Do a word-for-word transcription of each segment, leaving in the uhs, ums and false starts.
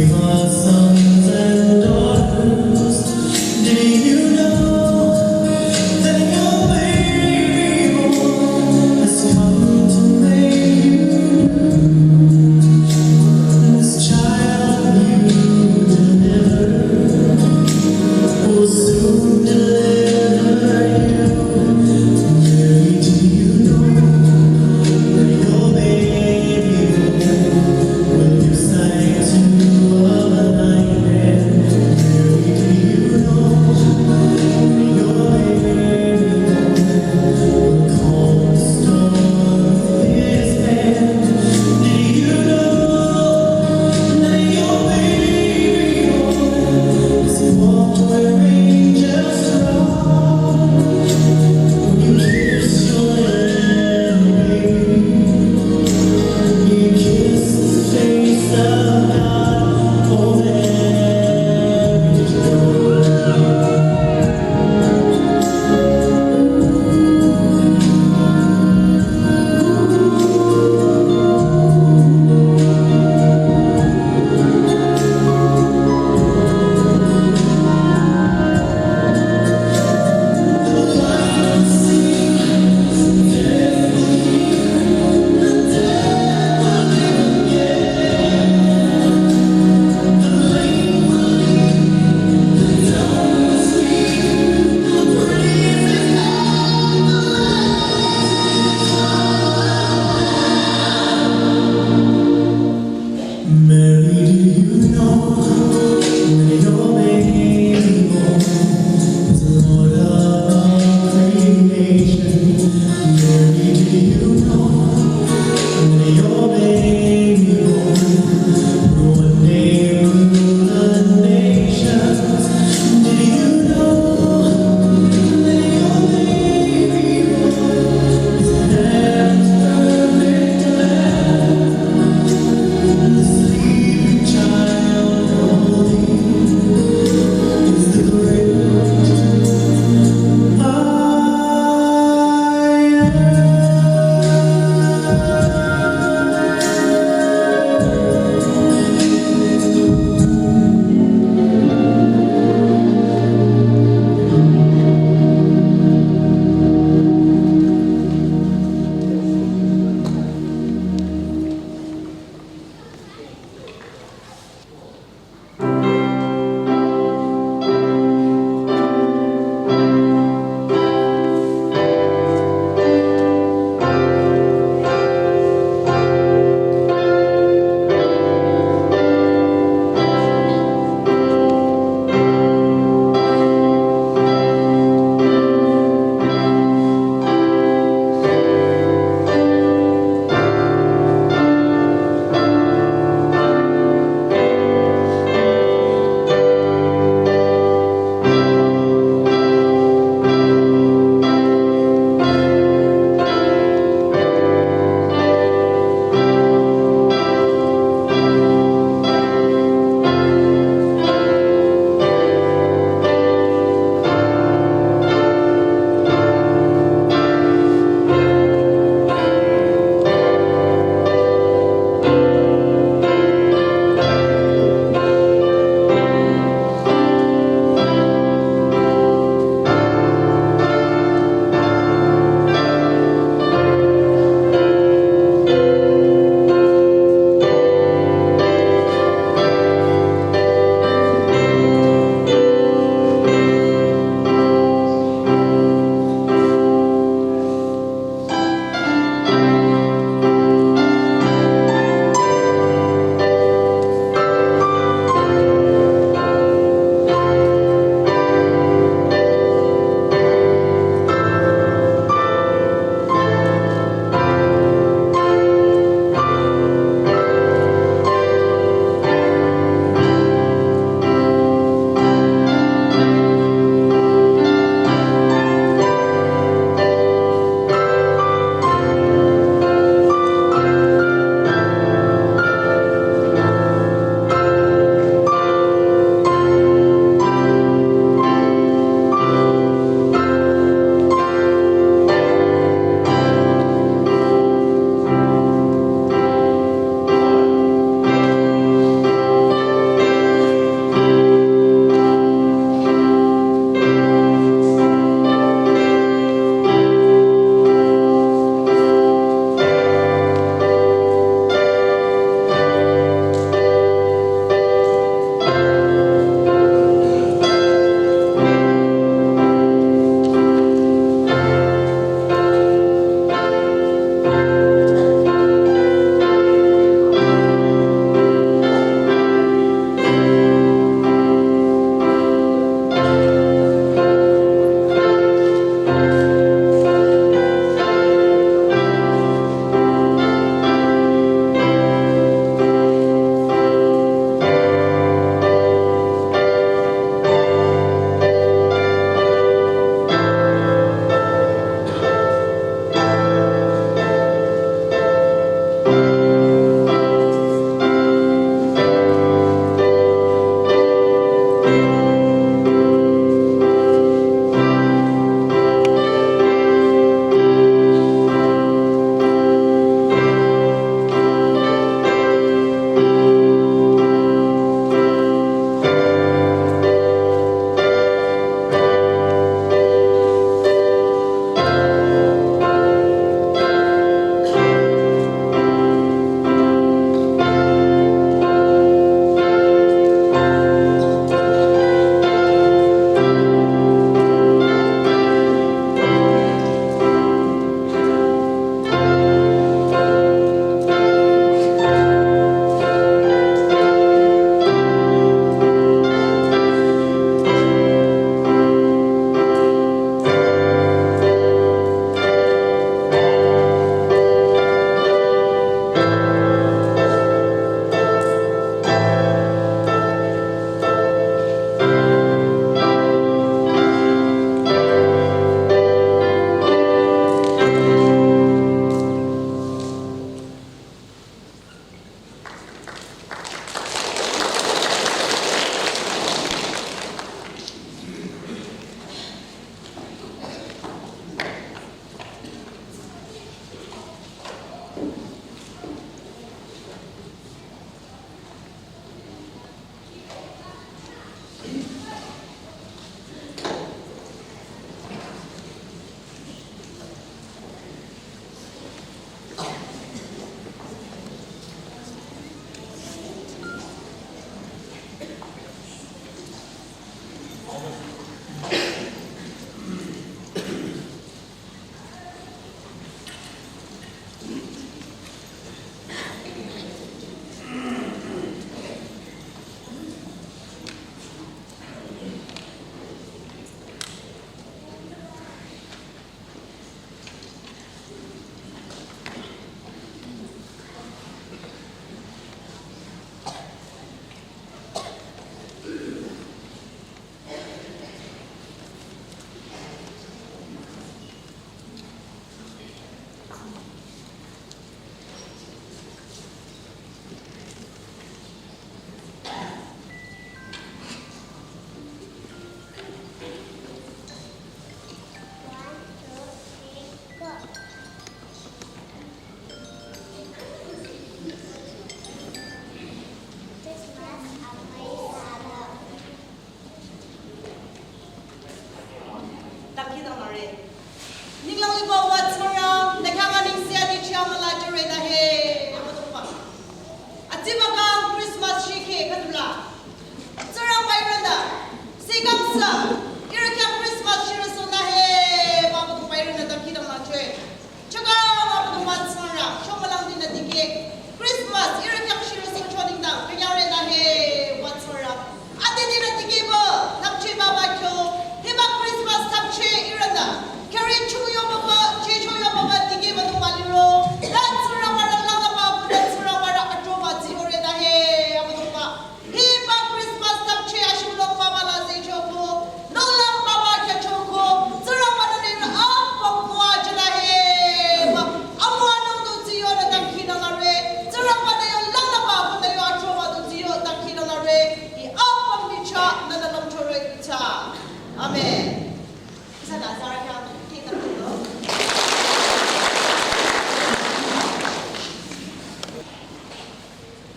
Sons and daughters, do you know that your baby boy has come to make you new? And this child you deliver will soon deliver you. Mary, do you know that your baby boy will recite to you all night?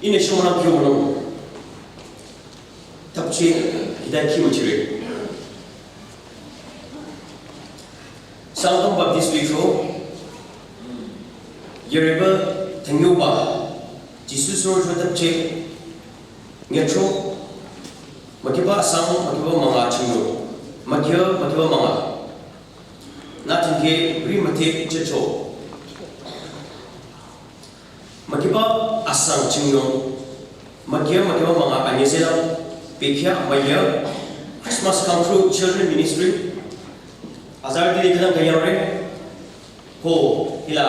Ihnü shomülang kyo mülung. Tapche, hita ki müchire. Sangtam Baptist Wikro. Yereba Tengyoba. Jisu soro tapche. Ngetro. Makiba asang, makiba manga chinyo. Makia, makiba manga. Natinke, ri mate checho. Makiba asang chinyo. Makia, makiba manga anyesela. Pekia, maya. Christmas Come True Children Ministry. Azar di khadang kayare. Ko, hila,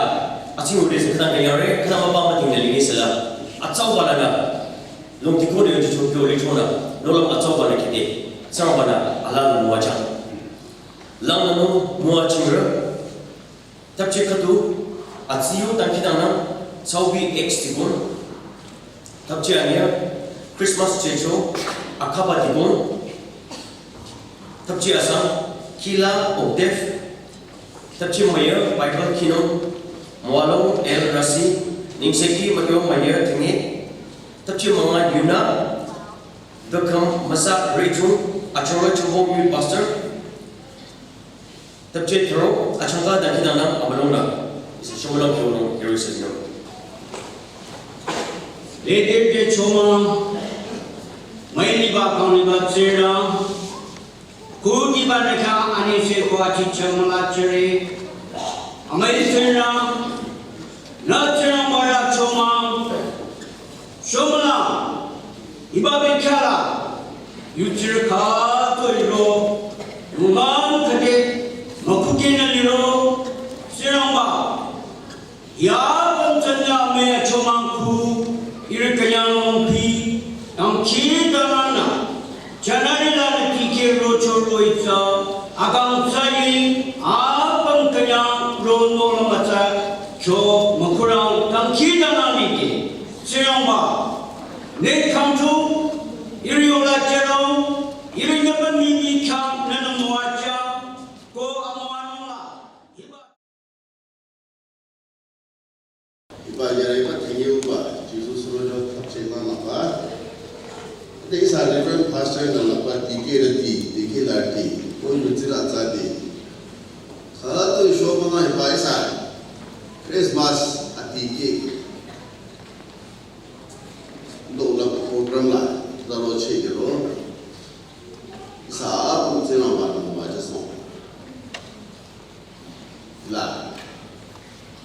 aching uri se khadang kayare. Khadang mapa mating na lingi sela. Atsau bala na. Long tiko de yoji chokyo ri chona. Nolam atsau bala kide. Tsang bala ala na muacha. Lang na no muachingra. Tapche khatu, atsiyo tangkidang nang, Chaubi X tikon. Tapche anya, Christmas checho, Akaba tikon. Tapche asang, Kila Okdef. Tapche maya, Bible Kino, Mwalong L Rasi, Ningseki Matyo maya Tenge. Tapche manga Yuna, Bekam Masa Rechung, Achonga Chobong Youth Pastor. Tapche thro, achangka dangkidang nang amalong na. Isa shomülang kyonung, yori sasino. Lede de choma, mai liba kang liba tsira, ku liba neka ani se ko achi chamala chire, amai tsira, na tsira mara choma, shomülang, iba bekhala, yutsir ka to iro, numan kade, makuke na liro, sirangba. Ya bamchanya me chomang ku, iri kanyang mongpi, tangki danana, janari la na kike ro cho ro itsa, akang sayi, abang kanyang ro no matsa, cho makurang tangki danani ke. Sirangba, ne kamtu, iri ola chero, iri nyapa mimi kam nana moacha, ko amoanola. Iba. Iba yare ba thangi uba, Jisu suro jo thapse ma ma ba. Te isa Reverend Pastor na ma ba dike rati, dike larti, ko yutsira tsadi. Khala to shomülang iba isa. Christmas atike. Ndo la program la, la lo che ke lo. Isa apung tsena ma no ma ja so. La.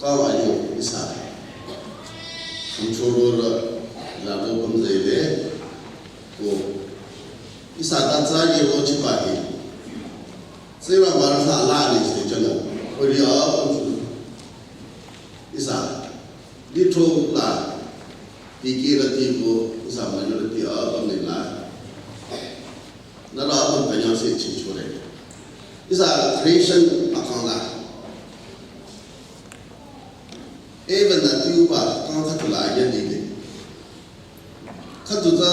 Ka wa yo isa. Kum choro la, la lo bam zai le. Ko. Isa ta tsa ye lo chi pa he. Tsena ma sa la ni se ja no. Ko ri apung. Isa. Litro la. Dike rati ko, isa majority apüm nila. Nara apüm kanyang se chi chore. Isa creation akang la. Even na tiu ba kang khatula ya dile. Khatuta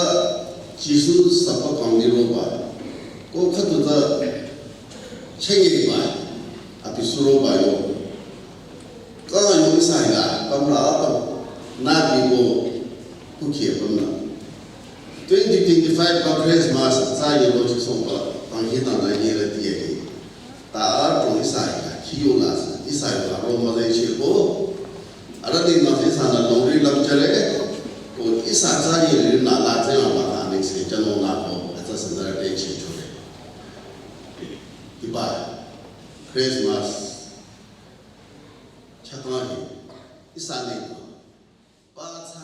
Jisu sapa kang ni roba. Ko khatuta chenge ba. Api su roba yo. Kang yo isa ya, pamla apa, na bi ko, kukie pamla. Twenty twenty-five ba Christmas, sa ye lo chi song ba, pang hi ta na ye le tie he. Ta a to isa ya, ki yo la sa, isa ya ro ma le che ko. Ara di ma isa na long ri lam chale, ko isa sa ye le na la che ma ta ni se cha no na ko, ata sa na de che cho le. Iba, Christmas. Chakang hi, isa ne, ba tsa.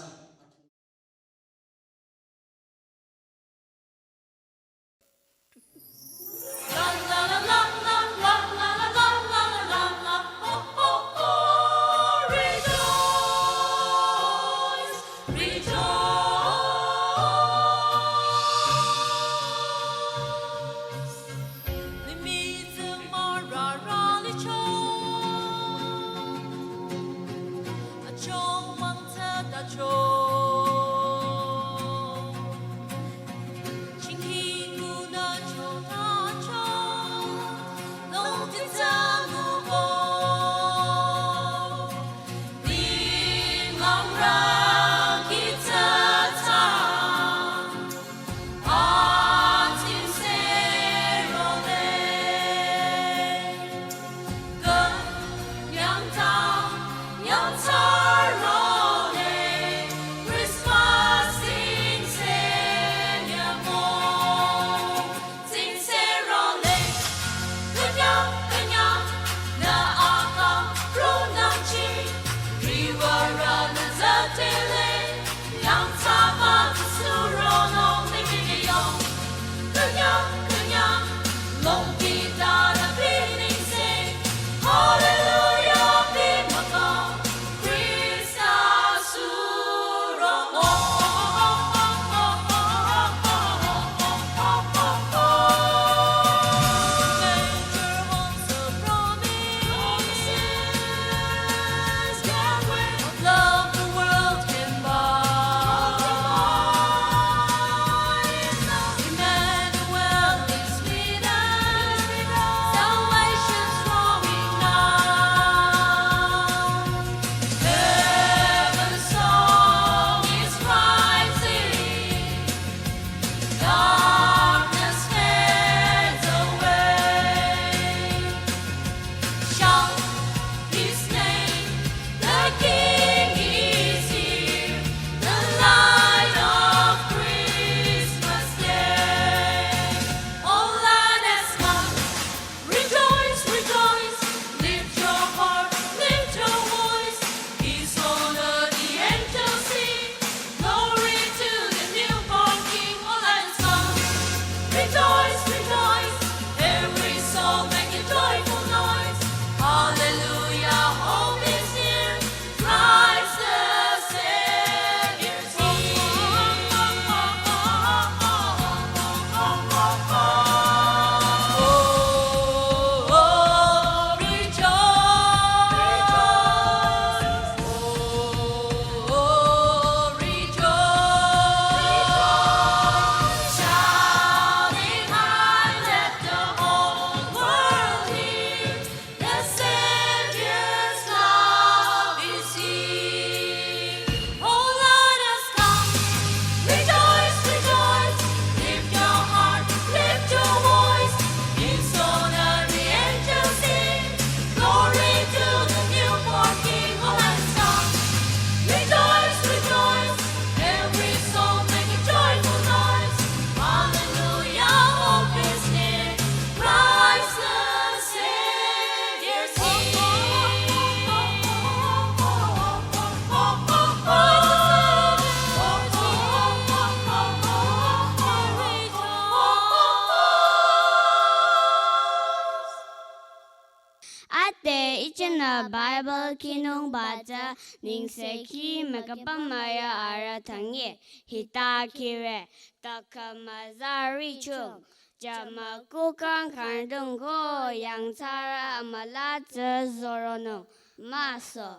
Ichinü Bible kinungba tsü nengsekhi müküpamaya arüh thangye hita kire, taküm müza richung, jama kukang khandung ko yangthsarü amüla tsü zoronung, maso.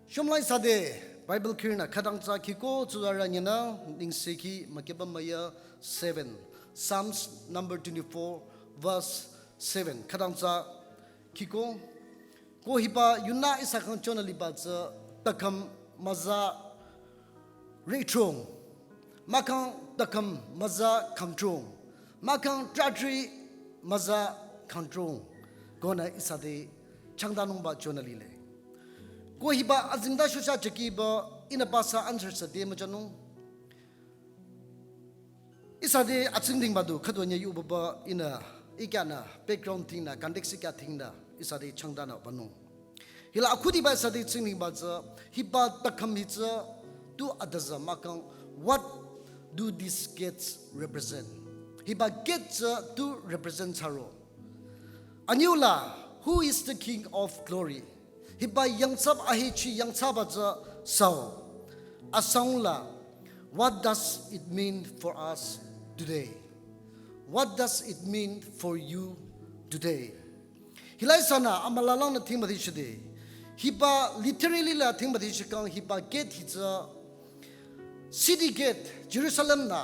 Shomlai sade Bible kirinü khütang tsü khiko tsuzarü nyinü nengsekhi müküpamaya seven. Psalms number twenty-four, verse seven. Khütang tsü khiko. Ko hiba yunü ihsa khyang chonü liba tsü taküm müza richung. Mahkhang taküm müza kangchung. Mahkhang trahtrih müza kangchung. Konü ihsa te changdanungba chonü lile. Ko hiba azingda shusha chekiba ihnü pasü answer sü te müchanung. Ihsa te atsingdhingba du khüdu nye yubaba ihnü ikyanü background thingnü context ikya thingnü ihsa te changdanü banung. Hila akhudiba ihsa te tsingdhingba tsü hiba taküm hi tsü tu adaza mahkhang, what do these gates represent? Hiba gate tsü tu represent thsaro. Anyüla, who is the King of glory? Hiba yangthsaba ahechi yangthsaba tsü sao. Asangla, what does it mean for us today? What does it mean for you today? Hila ihsanü amülalangnü thingmüti shide. Hiba literally la thingmüti shikang hiba gate hi tsü city gate Jerusalem nü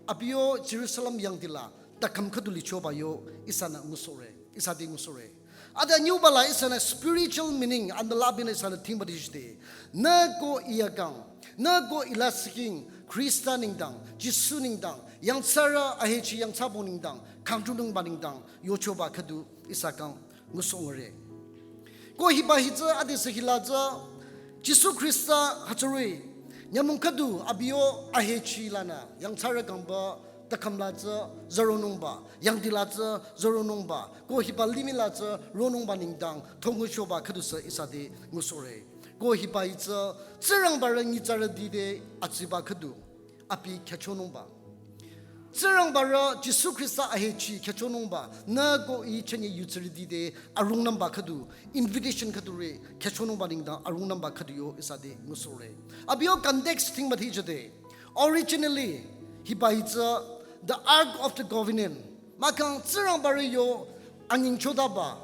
abiyo Jerusalem yangdila taküm khüdu lichoba yo ihsanü ngusohre. Ihsa te ngusohre. Ade nyubala ihsanü spiritual meaning and the labinü ihsanü thingmüti shide. Nü ko iyakang, nü ko ilasking, Khrista nengdang, Jisu nengdang, yangthsarü ahechi yangthsabong nengdang, kangchunungba nengdang, yochoba khüdu ihsa khyang ngusohre. Ko hiba hi tsü adesü hila tsü Jisu Khrista hütsüri nyümong khüdu abiyo ahechi lanü yangthsarü kangba taküm la tsü zoronungba, yangdila tsü zoronungba, ko hiba limih la tsü ronungba nengdang thongushoba khüdu sü ihsa te ngusohre. Ko hiba hi tsü Tsingrangbarü nyitsarüti te atsiba khüdu abi khyüchonungba. Tsingrangbarü Jisu Khrista ahechi khyüchonungba, nü ko ih chünye yutsarüti te arungnümba khüdu, invitation khüdu re khyüchonungba nengdang arungnümba khüdu yo ihsa te ngusohre. Abiyo context thingmüti jüde. Originally, hiba hi tsü the Ark of the Covenant. Mahkhang Tsingrangbarü yo anyingchodaba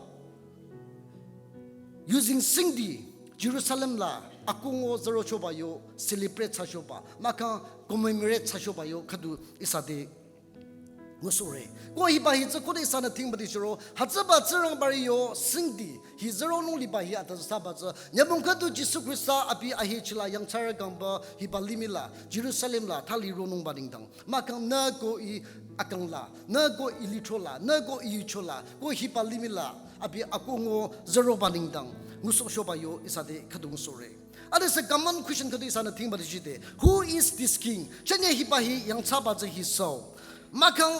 yuzeng singdi Jerusalem la akungo zerochoba yo celebrate thsachoba, mahkhang commemorate thsachoba yo khüdu ihsa te ngusohre. Ko hiba hi tsü khode ihsanü thingmüti shiro, hütsüba Tsingrangbarü yo singdi hi zeronung liba hi ata thsaba tsü nyümong khüdu Jisu Khrista abi ahechi la yangthsarü kangba hiba limih la Jerusalem la thali ronungba nengdang. Mahkhang nü ko ih akang la, nü ko ih lithro la, nü ko ih yucho la, ko hiba limih la abi akungo zeroba nengdang ngusohchoba yo ihsa te khüdu ngusohre. Adesü common question khüdu ihsanü thingmüti shide. Who is this king? Chünye hiba hi yangthsaba tsü hi sao. Mahkhang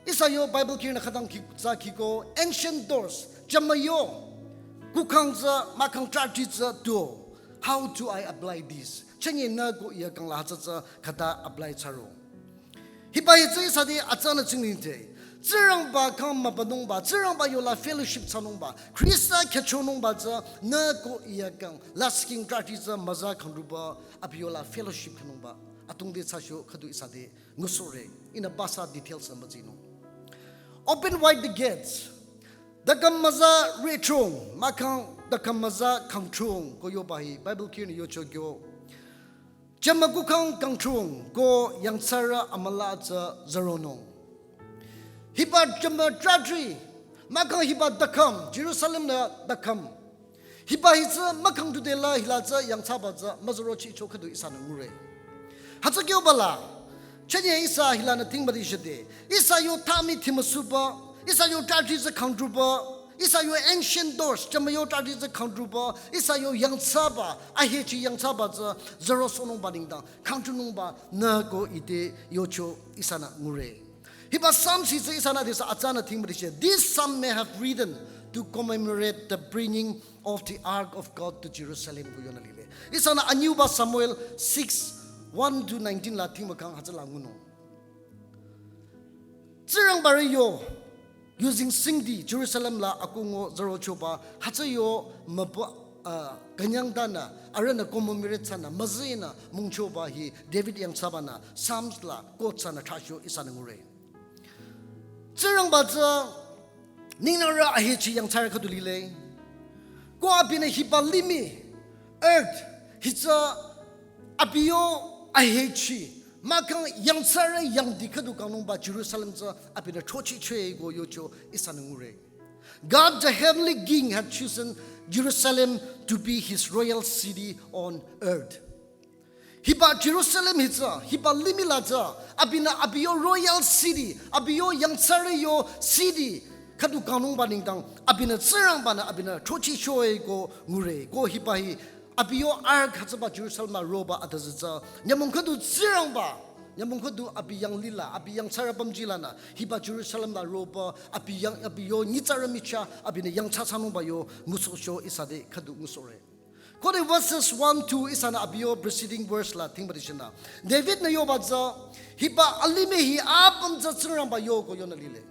ihsa yo Bible kirinü khütang khi tsü khiko ancient doors, jama yo kukang tsü mahkhang trahtrih tsü tuo. How do I apply this? Chünye nü ko iyakang la hütsü tsü khüta apply thsaro. Hiba hi tsü ihsa te atsanü tsingdhingde. Tsingrangba khyang mübünungba, Tsingrangba yola fellowship thsanungba, Khrista khyüchonungba tsü nü ko iyakang lasking trahtrih tsü müza kangruba, abi yola fellowship khanungba atungde thsacho khüdu ihsa te ngusohre. Ihnü pasü details müzinung. Open wide the gates. Taküm müza richung, mahkhang taküm müza kangchung ko yoba hi Bible kirinü yocho kyo. Jama kukang kangchung ko yangthsarü amüla tsü zeronung. Hiba jama trahtrih, mahkhang hiba taküm, Jerusalem nü taküm. Hiba hi tsü mahkhang tude la hila tsü yangthsaba tsü müzerochicho khüdu ihsanü ngure. Hütsü kyoba la, chünye ihsa hilanü thingmüti shide. Ihsa yo thami thimüsuba, ihsa yo trahtrih tsü kangruba, ihsa yo ancient doors, jama yo trahtrih tsü kangruba, ihsa yo yangthsaba, ahechi yangthsaba tsü zerosohnungba nengdang kangchunungba nü ko ite yocho ihsanü ngure. Hiba Psalm hi tsü ihsanü adesü atsanü thingmüti shide. This psalm may have written to commemorate the bringing of the ark of God to Jerusalem ko yonü lile. Ihsanü anyüba Samuel six, one to nineteen la thingmükhang hütsüla ngunung. Tsingrangbarü yo yuzeng singdi Jerusalem la akungo zürochoba hütsü yo mübü, ah, künyangtanü, arühnü commemorate thsanü, müzüinü mungchoba hi David yangthsabanü Psalms la quote thsanü trahcho ihsanü ngure. Tsingrangba tsü, ningnürü ahechi yangthsarü khüdu lile. Ko abinü hiba limih, earth, hi tsü abi yo ahechi, mahkhang yangthsarü yangdi khüdu kangnungba Jerusalem tsü abinü throchehcho-e ko yocho ihsanü ngure. God, the heavenly King, had chosen Jerusalem to be his royal city on earth. Hiba Jerusalem hi tsü, hiba limih la tsü, abinü abi yo royal city, abi yo yangthsarü yo city, khüdu kangnungba nengdang, abinü Tsingrangbanü, abinü throchehcho-e ko ngure, ko hiba hi, abi yo ark hütsüba Jerusalem la roba adüzü tsü, nyümong khüdu Tsingrangba, nyümong khüdu abi yanglila, abi yangthsarü pümji lanü, hiba Jerusalem la roba, abi yang, abi yo nyitsarü michah, abinü yangthsa thsanungba yo ngusohcho ihsa te khüdu ngusohre. Khode verses one, two ihsanü abi yo preceding verse la thingba dichinü. David-nü yoba tsü, hiba alimih hi apüm tsü Tsingrangba yo ko yonü lile.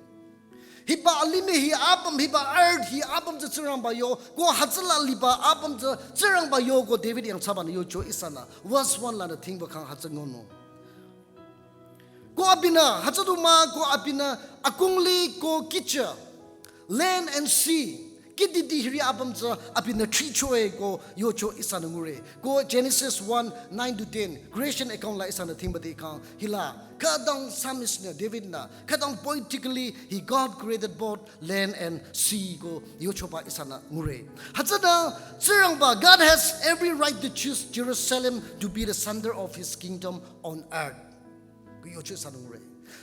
Hiba alimih hi apüm, hiba earth hi apüm tsü Tsingrangba yo, ko hütsüla liba apüm tsü Tsingrangba yo ko David yangthsabanü yocho ihsanü. Verse one lanü thingba kang hütsü ngonung. Ko abinü, hütsü du mah, ko abinü, akungli ko kihchi, land and sea, kihdi di hiri apüm tsü, abinü thricho-e ko yocho ihsanü ngure. Ko Genesis one, nine to ten, creation account la ihsanü thingba di kang, hila, khütang psalmist-nü, David-nü, khütang poetically, he, God created both land and sea ko yochoba ihsanü ngure. Hütsünü, Tsingrangba, God has every right to choose Jerusalem to be the center of his kingdom on earth. Ko yocho ihsanü ngure.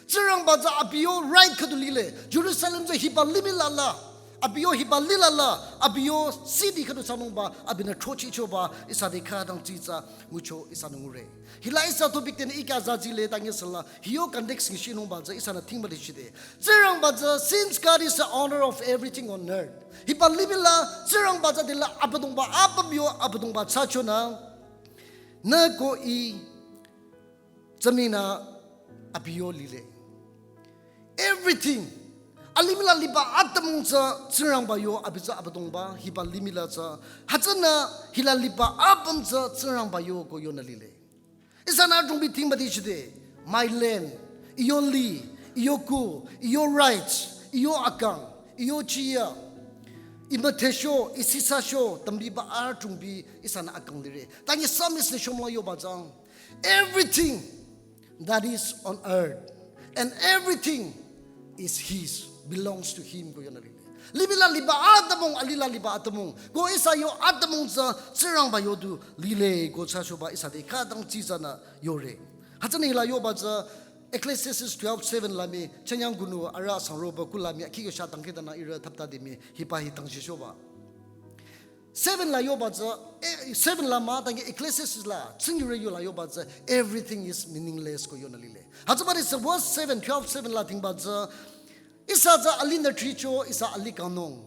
Tsingrangba tsü abi yo right khüdu lile. Jerusalem tsü hiba limih la la. Abi yo hiba lih la la. Abi yo city khüdu thsanungba. Abinü throchehchoba. Ihsa te khütang tsitsa ngucho ihsanü ngure. Hila ihsa topic tenü ikya zazile tangi sala. Hi yo context ngishinungba tsü ihsanü thingba dichide. Tsingrangba tsü, since God is the owner of everything on earth. Hiba limih la Tsingrangba tsü dila Abüdongba apüm yo Abüdongba thsachonü. Nü ko i tsümina abi yo lile. Everything. Alimih la liba atümung tsü Tsingrangba yo abi tsü Abüdongba hiba limih la tsü. Hütsünü hila liba apüm tsü Tsingrangba yo ko yonü lile. Ihsanü adrongbi thingba dichide. My land. I yo lih. I yo kuh. I yo rights. I yo akang. I yo chiya. I müthehcho. I sisasho. Tambiba adrongbi ihsanü akang lire. Tangi psalmist-nü shomla yoba tsang. Everything that is on earth and everything is his, belongs to him ko yonü lile. Limih la liba atümung, alih la liba atümung. Ko ihsa yo atümung tsü Tsingrangba yo du lile ko thsachoba ihsa te khütang tsitsanü yore. Hütsünü hila yoba tsü Ecclesiastes twelve seven la mii, chanyang kunu arüh sangroba kula mii, akhi kyo sha tangkhidanü ihrü thapta de mii, hiba hi tangchichoba. Seven la yoba tsü, eh, seven la mah, tangi Ecclesiastes la, tsingyure yo la yoba tsü, everything is meaningless ko yonü lile. Hütsüba de tsü verse seven, twelve seven la thingba tsü, ihsa tsü alihnü thricho, ihsa alih kangnung.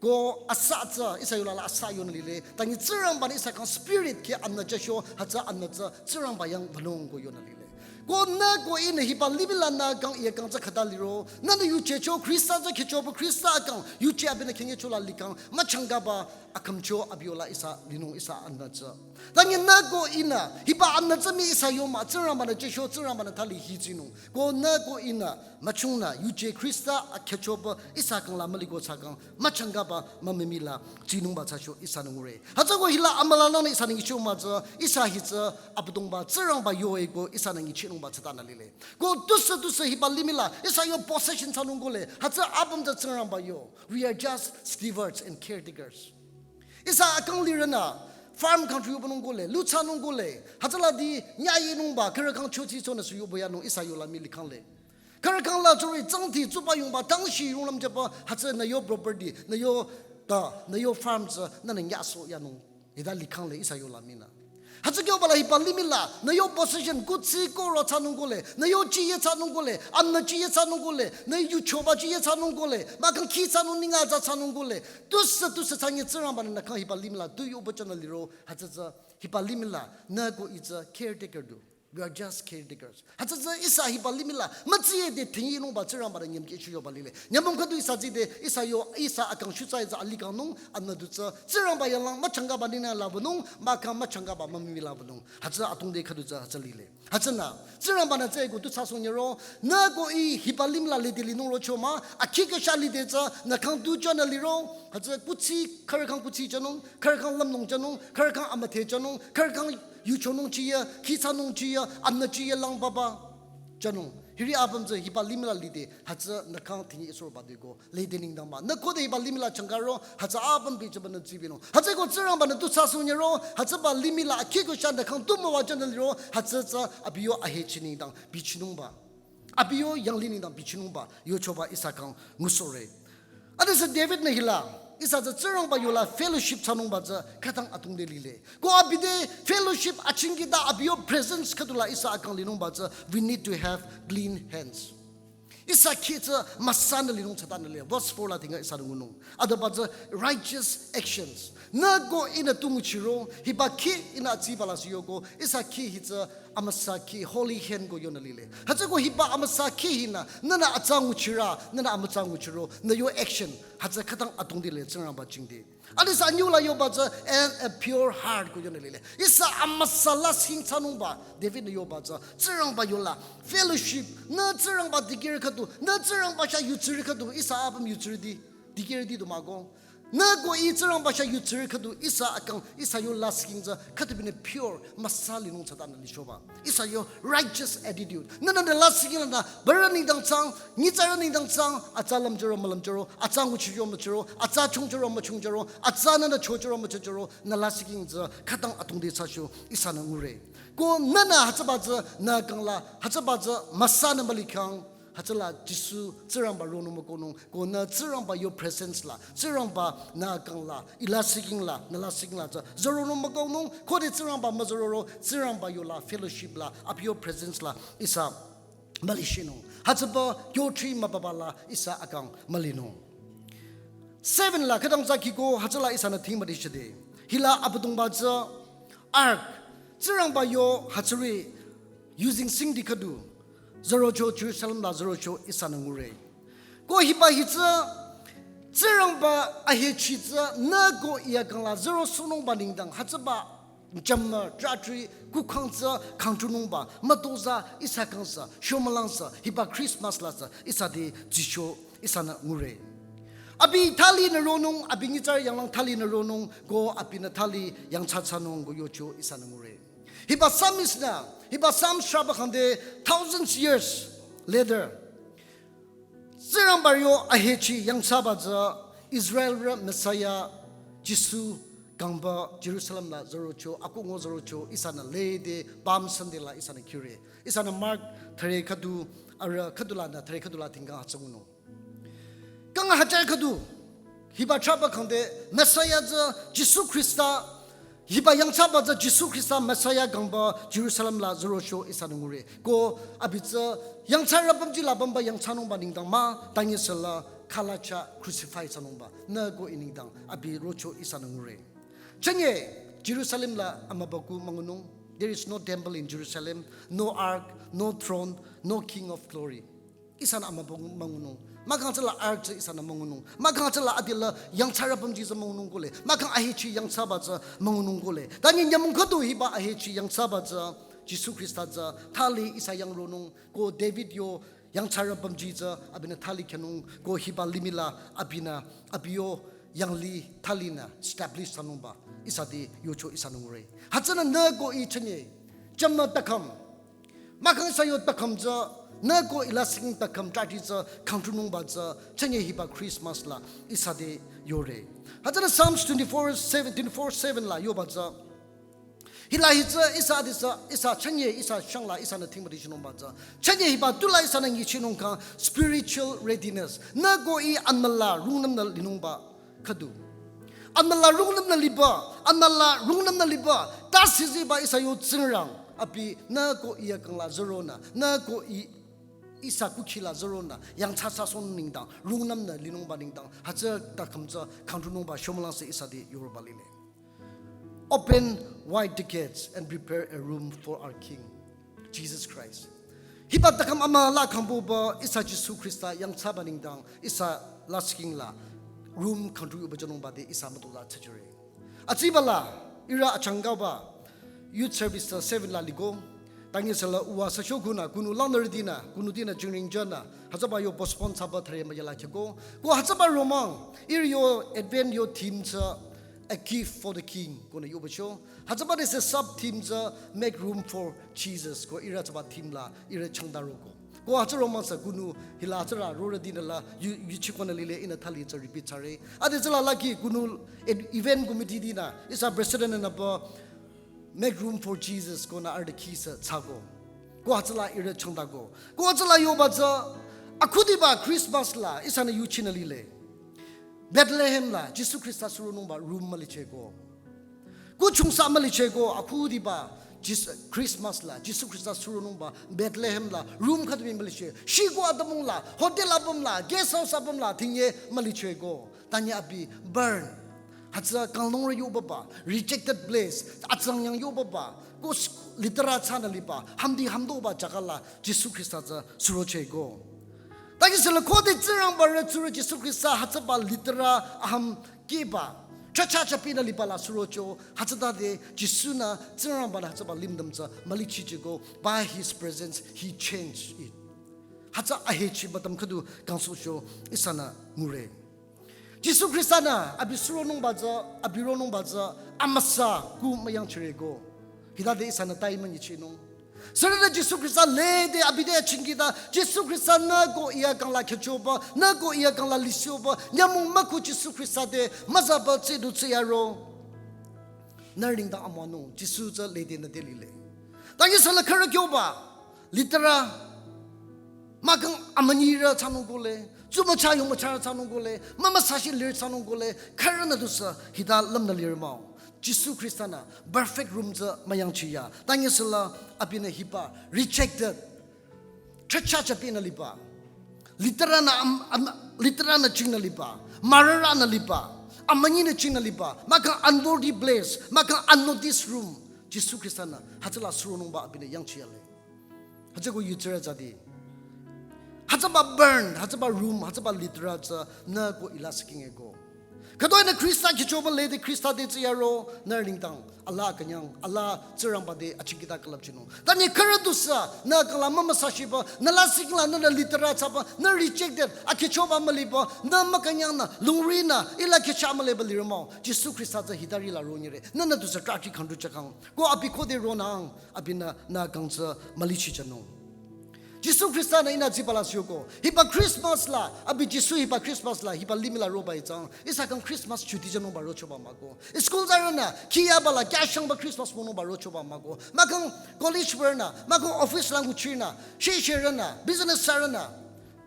Ko asa tsü, ihsa yola la asa yonü lile. Tangi Tsingrangbanü ihsa khyang spirit kih anbü jücho, hütsü anbü tsü, Tsingrangba yang wünung ko yonü lile. Ko nü ko ihnü hiba limih la nü kang iya kang tsü khüta liro. Nünü yuje cho Khrista tsü khyüchoba Khrista akang. Yuje abinü khyüngyecho la likhang. Müchangkaba akhümcho abi yola ihsa linung ihsa anbü tsü. Tangi nü ko ihnü hiba anbü tsü mii ihsa yo mah Tsingrangbanü jücho Tsingrangbanü thali hitsinung. Ko nü ko ihnü müchungnü yuje Khrista akhyüchoba ihsa kang la müliko thsa kang. Müchangkaba mümümii la tsinungba thsacho ihsanü ngure. Hütsüko hila amülanü ihsanü nyichoma tsü, ihsa hi tsü Abüdongba Tsingrangba yo-e ko ihsanü nyichinungba thsatanü lile. Ko tusü tusü hiba limih la, ihsa yo possession thsanung kohle, hütsü apüm tsü Tsingrangba yo. We are just stewards and caretakers. Ihsa akang lirünü, farm country yohpünung kohle, lu thsanung kohle, hütsüla di nyayenungba, khürü khyang chotsi chonü sü yohpü yanung ihsa yola mii likhangle. Khürü khyang la chori tsangti tsuba yungba tangshi yunglam jüba hütsü nü yo property, nü yo ta, nü yo farm tsü nünü nyasoh yanung. Hita likhangle ihsa yola miinü. Hütsü kyoba la hiba limih la, nü yo possession kuthsi koro thsanung kohle, nü yo chiye thsanung kohle, anbü chiye thsanung kohle, nü yuchoba chiye thsanung kohle, mahkhang khi thsanung ninga tsü thsanung kohle. Tusü tusü thsanye Tsingrangbanü nü khyang hiba limih la tu yohpü chanü liro, hütsü tsü hiba limih la, nü ko ih tsü caretaker du. We are just caretakers. Hütsü tsü ihsa hiba limih la mütside thingyinungba Tsingrangba te nyümkehcho yoba lile. Nyümong khüdu ihsa tside ihsa yo ihsa akang shutsa ihsa alikangnung anüdu tsü Tsingrangba yanglang müchangkaba nina labünung, mahkhang müchangkaba mümimi labünung. Hütsü atungde khüdu tsü hütsü lile. Hütsünü Tsingrangba-nü tsü ko tu thsasohnyiro, nü ko ih hiba limih la lide linung rocho mah, akhi khüsha lide tsü nü khyang tu jünü liro. Hütsü kuthsi, khürü khyang kuthsi jünung, khürü khyang lümnung jünung, khürü khyang amüdhe jünung, khürü khyang yuchonung chiya, khitsanung chiya, amnü chiya lang baba jünung. Hiri apüm tsü hiba limih la lide, hütsü nü khyang thingi isoba de ko, lide nengdang mah. Nü khode hiba limih la changkaro, hütsü apüm bichibanü tsibinung. Hütsü ko Tsingrangba-nü tu thsasohnyiro, hütsüba limih la akhi khüsha nü khyang tu müwajünü liro, hütsü tsü abi yo ahechi nengdang bichinungba. Abi yo yanglih nengdang bichinungba, yochoba ihsa khyang ngusohre. Adesü David-nü hila, ihsa tsü Tsingrangba yola fellowship thsanungba tsü khütang atungde lile. Ko abi te fellowship achingkita abi yo presence khüdula ihsa akang linungba tsü, we need to have clean hands. Ihsa kheh tsü amüsanü linung thsatanü le. Verse four la tinga ihsanü ngunung. Adaba tsü righteous actions. Nü ko ihnü tu nguchiro, hiba kheh ihnü atsiba la siyo ko, ihsa kheh hi tsü amüsa kheh, holy hand ko yonü lile. Hütsü ko hiba amüsa kheh hinü, nünü atsa nguchira, nünü amütsa nguchiro, nü yo action, hütsü khütang atungde le Tsingrangba jingte. Adesü anyüh la yoba tsü, and a pure heart ko yonü lile. Ihsa amüsa lasih thsanungba, David-nü yoba tsü, Tsingrangba yola, fellowship, nü Tsingrangba dikehrü khüdu, nü Tsingrangba chah yutsirü khüdu, ihsa apüm yutsirüti, dikehrüti du mah ko. Nü ko ih Tsingrangba chah yutsirü khüdu, ihsa akang, ihsa yo lasih tsü, khüdu binü pure, amüsa linung thsatanü lichoba. Ihsa yo righteous attitude. Nünü nü lasih lanü, bürü nengdang tsang, nyitsarü nengdang tsang, atsa lümchoro mülümchoro, atsa nguchiro müchiro, atsa chungchoro müchungchoro, atsa nünü chochoro müchochoro, nü lasih tsü khütang atungde thsacho ihsanü ngure. Ko nünü hütsüba tsü nü kang la, hütsüba tsü amüsanü mülikhang, hütsüla Jisu Tsingrangba ronung mükohnung, ko nü Tsingrangba yo presence la, Tsingrangba nü kang la, ih lasih la, nü lasih la tsü, züronung mükohnung, khode Tsingrangba müzüroro, Tsingrangba yola fellowship la, abi yo presence la, ihsa mülishinung. Hütsüba yo thri mübaba la ihsa akang mülinung. Seven la khütang tsü kiko hütsüla ihsanü thing müdishide. Hila Abüdongba tsü ark, Tsingrangba yo hütsüri yuzeng singdi khüdu zürocho Jerusalem la zürocho ihsanü ngure. Ko hiba hi tsü Tsingrangba ahechi tsü nü ko ih akang la zürosohnungba nengdang hütsüba jümü, trahtrih, kukhang tsü, khangtunungba, mütozah, ihsa kang sü, shomülang sü, hiba Christmas la sü, ihsa te tsicho, ihsanü ngure. Abi thalinü ronung, abi nyitsarü yanglang thalinü ronung, ko abinü thali yangthsathsanung ko yocho ihsanü ngure. Hiba psalmist-nü, hiba Psalms shrüba khangde thousands years later, Tsingrangba yo ahechi yangthsaba tsü Israelrü Messiah Jisu kangba Jerusalem la zürocho, akohngo zürocho, ihsanü lede Palm Sunday la ihsanü kire. Ihsanü Mark thüre khüdu, arüh khüdu lanü thüre khüdu la tingkang hütsü ngunung. Kang hajar khüdu, hiba thraba khangde Messiah tsü Jisu Khrista, hiba yangthsaba tsü Jisu Khrista Messiah kangba Jerusalem la zürocho ihsanü ngure. Ko abi tsü yangthsarü pümji la pümba yangthsanungba nengdang mah, tangi sela khalacha crucify thsanungba. Nü ko ih nengdang abi rocho ihsanü ngure. Chünye Jerusalem la amübükuh müngunung. There is no temple in Jerusalem, no ark, no throne, no King of glory. Ihsanü amübükuh müngunung. Mahkhang tsüla ark tsü ihsanü müngunung. Mahkhang tsüla adila yangthsarü pümji tsü müngunung kohle. Mahkhang ahechi yangthsaba tsü müngunung kohle. Tangi nyümong khüdu hiba ahechi yangthsaba tsü Jisu Khrista tsü thali ihsa yang ronung. Ko David yo yangthsarü pümji tsü abinü thali khyünung. Ko hiba limih la abinü abi yo yanglih thalinü establish thsanungba ihsa te yocho ihsanü ngure. Hütsünü nü ko ih chünye jümü takham, mahkhang ihsa yo takham tsü, nü ko ih lasih takham trahtrih tsü khangtunungba tsü chünye hiba Christmas la ihsa te yore. Hütsünü Psalms twenty-four seven, twenty-four seven la yoba tsü, hila hi tsü ihsa adesü, ihsa chünye, ihsa shang la ihsanü thing müdishinungba tsü, chünye hiba tula ihsanü nguchinung kang spiritual readiness. Nü ko ih amüla rungnümnü linungba khüdu. Amüla rungnümnü liba, amüla rungnümnü liba, tase ziba ihsa yo Tsingrang, abinü ko ih akang la züronü, nü ko ih ihsa kukhi la züronü, yangthsathsasohnung nengdang, rungnümnü linungba nengdang, hütsü takham tsü khangtunungba shomülang sü ihsa te yoroba lile. Open wide the gates and prepare a room for our King. Jesus Christ. Hiba takam ama la kangbuba ihsa Jisu Khrista yangthsaba nengdang ihsa lasihking la room kangdru yuba jünungba de ihsa mütola tsajüre. Atsibala ihrü achangkaba youth service seven la liko. Tangi sala uwa sasho kunü, kunü langnürütinü, kunütinü jingring jünü, hütsüba yo postpone thsaba thare müyala khyako. Ko hütsüba romang, ihrü yo Advent yo theme tsü A Gift for the King konü yubacho. Hütsüba de se sub theme tsü Make Room for Jesus ko ihrü hütsüba theme la ihrü changdaroko. Ko hütsü romang sü kunü hila hütsüra rorütinü la yu, yuchikonü lile ihnü thali tsü repeat thsare. Ade tsüla laki kunü ed-, event committee tinü ihsa president nü ba Make Room for Jesus konü arüh de kisa thsako. Ko hütsüla ihrü changdako. Ko hütsüla yoba tsü akhudiba Christmas la ihsanü yuchinü lile. Bethlehem la Jisu Khrista suronungba room mülicheko. Kuchungsa mülicheko akhudiba Jis-, Christmas la Jisu Khrista suronungba Bethlehem la room khüdu mii müliche. Shiko atümung la, hotel apüm la, guest house apüm la, thingye mülicheko. Tangi abi burn. Hütsü kanglungrü yobaba, rejected place, atsangyang yobaba, kus litera thsanü liba, hamdi hamdoba jaga la Jisu Khrista tsü surocheko. Tangi sala khode Tsingrangba rü tsurü Jisu Khrista hütsüba litera aham keba, chacha chapinü liba la surocho, hütsütade Jisu nü Tsingrangba nü hütsüba limdüm tsü mülichicheko, by his presence, he changed it. Hütsü ahechi batüm khüdu kangsocho ihsanü ngure. Jisu Khrista nü abi suronungba tsü, abi ronungba tsü, amüsa ku müyangchireko. Hitade ihsanü tai münyichinung. Sürünü Jisu Khrista lede abi de chingkida, Jisu Khrista nü ko iya kangla khechoba, nü ko iya kangla lisoba, nyümong müku Jisu Khrista de müzaba tsedu tseyaro. Nü ringda amüwanung, Jisu tsü lede nü de lile. Tangi sala khürü kyoba, litera, mahkhang amünyirü thsanung kole, tsumücha yumücharü thsanung kole, mümüsashi lir thsanung kole, khürünü dusü hita lümnü lir mah-o. Jisu Khrista nü perfect room tsü müyangchiya. Tangi sala abinü hiba rejected. Chacha chapinü liba. Litera nü am, am, litera nü chingnü liba. Mürürü nü liba. Amünyi nü chingnü liba. Mahkhang unworthy place. Mahkhang unnoticed room. Jisu Khrista nü hütsüla suronungba abinü yangchiyale. Hütsüko yutsirü zadi. Hütsüba burn, hütsüba room, hütsüba litera tsü nü ko ila sikingeko. Khütoi nü Khrista khechoba lede Khrista de tseyaro nü ringdang. Ala künyang, ala Tsingrangba de achikita külüpchinung. Tangi khürü dusü, nü kangla mümüsashiba, nü lasihking la nü nü litera thsaba, nü rejected, akhechoba müliba, nü mükünyang nü, lungri nü, ila khecha müliba lirü mah-o. Jisu Khrista tsü hitari la ronyire. Nü nü dusü trahki kangdru chakang. Ko abi khode ronang, abinü nü kang tsü mülichichanung. Jisu Khrista nü ihnü tsibala siyoko. Hiba Christmas la, abi Jisu hiba Christmas la, hiba limih la roba itsang. Ihsa kang Christmas chuti jünungba rochoba mahko. School zarünü, kiyaba la, kyashangba Christmas monungba rochoba mahko. Mahkhang college bürünü, mahkhang office la nguchinü, shesherünü, business sarünü.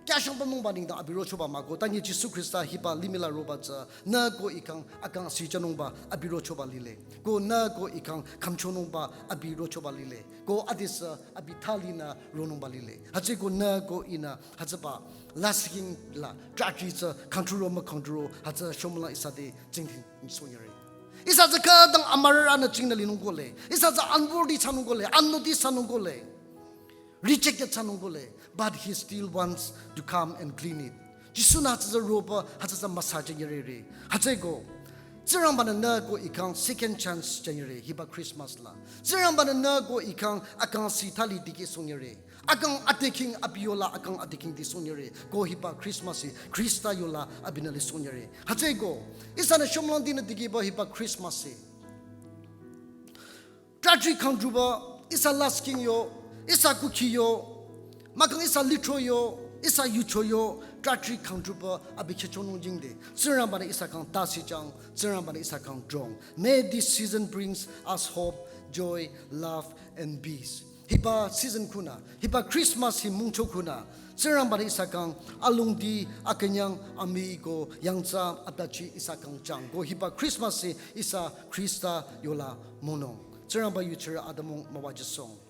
Kyashangba mongba nengdang abi rochoba mahko. Tangi Jisu Khrista hiba limih la roba tsü, nü ko ikang akang sichanungba abi rochoba lile. Ko nü ko ikang khümchonungba abi rochoba lile. Ko adesü abi thalinü ronungba lile. Hütsüko nü ko ihnü hütsüba lasihking la trahki tsü kangdruro mükangdruro hütsü shomülang ihsa de tsingdhing sonyire. Ihsa tsü khütang amürürü nü chingnü linung kole. Ihsa tsü unworthy thsanung kole, unnoticed thsanung kole. Rejected thsanung kole, but he still wants to come and clean it. Jisu nü hütsü tsü roba, hütsü tsü müsa jünyirere. Hütsüko, Tsingrangba nü nü ko ikang second chance jünyire, hiba Christmas la. Tsingrangba nü nü ko ikang akang si thali dikeh sonyire. Akang ateking abi yola akang ateking di sonyire. Ko hiba Christmas hi, Khrista yola abinü li sonyire. Hütsüko, ihsanü shomülang dinü dikehba hiba Christmas hi. Trahki kangdruba, ihsa lasihking yo, ihsa kukhi yo, mahkhang ihsa lithro yo, ihsa yucho yo, trahki kangdruba, abi khechonung jingde. Tsingrangba nü ihsa kang tasichang, Tsingrangba nü ihsa kang drong. May this season brings us hope, joy, love, and peace. Hiba season khunü, hiba Christmas hi mungcho khunü, Tsingrangba nü ihsa kang alongdi, akünyang, amii ko, yangthsa, atachi ihsa kang chang. Ko hiba Christmas hi ihsa Khrista yola monung. Tsingrangba yuchirü atümung müwajüsong.